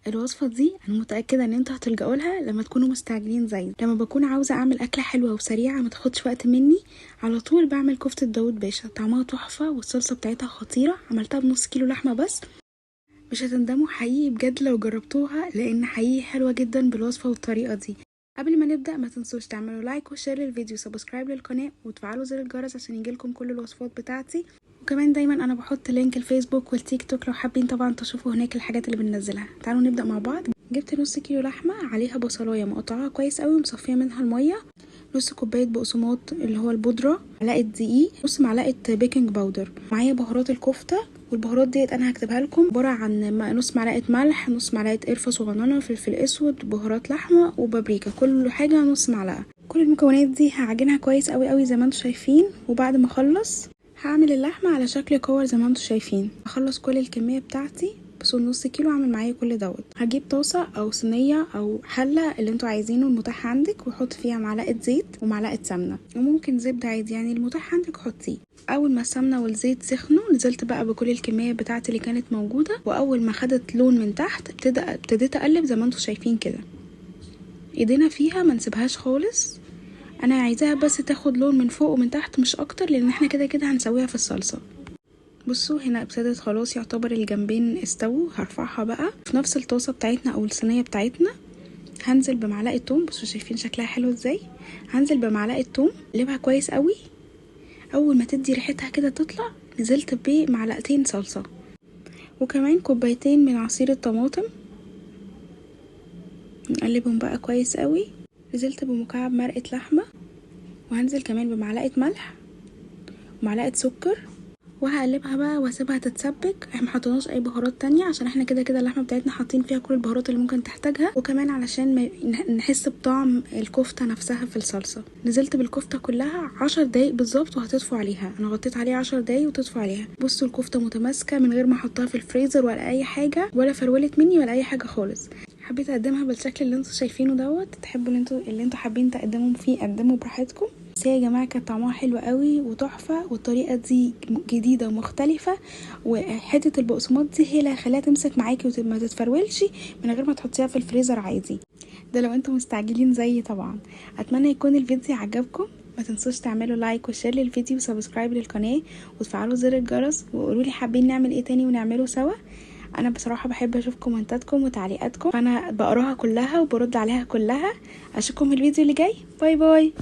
الوصفة دي انا متاكدة ان انتوا هتلجأوا لها لما تكونوا مستعجلين زيي. لما بكون عاوزه اعمل اكله حلوة وسريعة ما تاخدش وقت مني، على طول بعمل كفته داوود باشا. طعمها تحفة والصلصه بتاعتها خطيرة. عملتها بنص كيلو لحمه بس، مش هتندموا حقيقي بجد لو جربتوها، لان حقيقي حلوة جدا بالوصفه والطريقة دي. قبل ما نبدا ما تنسوش تعملوا like و share للفيديو، subscribe للقناة، وتفعلوا زر الجرس عشان يجيلكم كل الوصفات بتاعتي. وكمان دايما انا بحط link الفيسبوك والتيك توك لو حابين طبعا تشوفوا هناك الحاجات اللي بننزلها. تعالوا نبدا مع بعض. جبت نص كيلو لحمه عليها بصلايه مقطعاها كويس قوي ومصفيه منها المية، نص كوباية بقسماط اللي هو البودره، معلقه دقيق، نص معلقه baking powder، معايا بهارات الكفتة، والبهارات ديت انا هكتبها لكم. عبارة عن نص معلقه ملح، نص معلقه قرفه صغننه، فلفل اسود، بهارات لحمه، وبابريكا، كل حاجة نص معلقه. كل المكونات دي هعجنها كويس قوي قوي زي ما انتم شايفين. وبعد ما اخلص هعمل اللحمة على شكل كور زي ما انتم شايفين. هخلص كل الكمية بتاعتي، بس نص كيلو اعمل معايا كل دوت. هجيب طاسه او صينية او حله اللي انتوا عايزينه المتاح عندك، وحط فيها معلقه زيت ومعلقة سمنه، وممكن زبدة عادي، يعني المتاح عندك حطيه. اول ما السمنة والزيت سخنوا نزلت بقى بكل الكمية بتاعتي اللي كانت موجودة، واول ما خدت لون من تحت ابتديت اقلب زي ما انتوا شايفين كده. ايدينا فيها ما نسيبهاش خالص، انا عايزاها بس تاخد لون من فوق ومن تحت مش اكتر، لان احنا كده كده هنسويها في الصلصه. بصوا هنا ابتدت خلاص يعتبر الجنبين استووا. هرفعها بقى في نفس الطاسه بتاعتنا او الصينية بتاعتنا. هنزل بمعلقه توم، بصوا شايفين شكلها حلو ازاي. هنزل بمعلقه توم، اقلبها كويس قوي. اول ما تدي ريحتها كده تطلع، نزلت بمعلقتين صلصه، وكمان كوبايتين من عصير الطماطم، نقلبهم بقى كويس قوي. نزلت بمكعب مرقه لحمه، وهنزل كمان بمعلقه ملح ومعلقة سكر، وهقلبها بقى واسيبها تتسبك. احنا ما حطيناش اي بهارات تانية عشان احنا كده كده اللحمة بتاعتنا حاطين فيها كل البهارات اللي ممكن تحتاجها، وكمان علشان ما نحس بطعم الكفتة نفسها في الصلصه. نزلت بالكفته كلها 10 دقايق بالظبط وهتطفو عليها. انا غطيت عليها 10 دقايق وتطفو عليها. بصوا الكفتة متماسكة من غير ما احطها في الفريزر ولا اي حاجة، ولا فرولت مني ولا اي حاجة خالص. حبيت اقدمها بالشكل اللي انتوا شايفينه دوت. تحبوا اللي انتوا حابين تقدموا فيه قدموا براحتكم. بس هي يا جماعة كانت طعمها حلو قوي وتحفه، والطريقة دي جديدة ومختلفة، وحتة البقسماط دي هي اللي هتخليها تمسك معاكي وما تتفرولش من غير ما تحطيها في الفريزر عادي. ده لو انتوا مستعجلين زيي طبعا. اتمنى يكون الفيديو عجبكم. ما تنسوش تعملوا like و share للفيديو و subscribe للقناة وتفعلوا زر الجرس، وقولوا لي حابين نعمل ايه تاني ونعمله سوا. انا بصراحة بحب اشوف كومنتاتكم وتعليقاتكم، فانا بقراها كلها وبرد عليها كلها. اشوفكم في الفيديو اللي جاي. bye bye.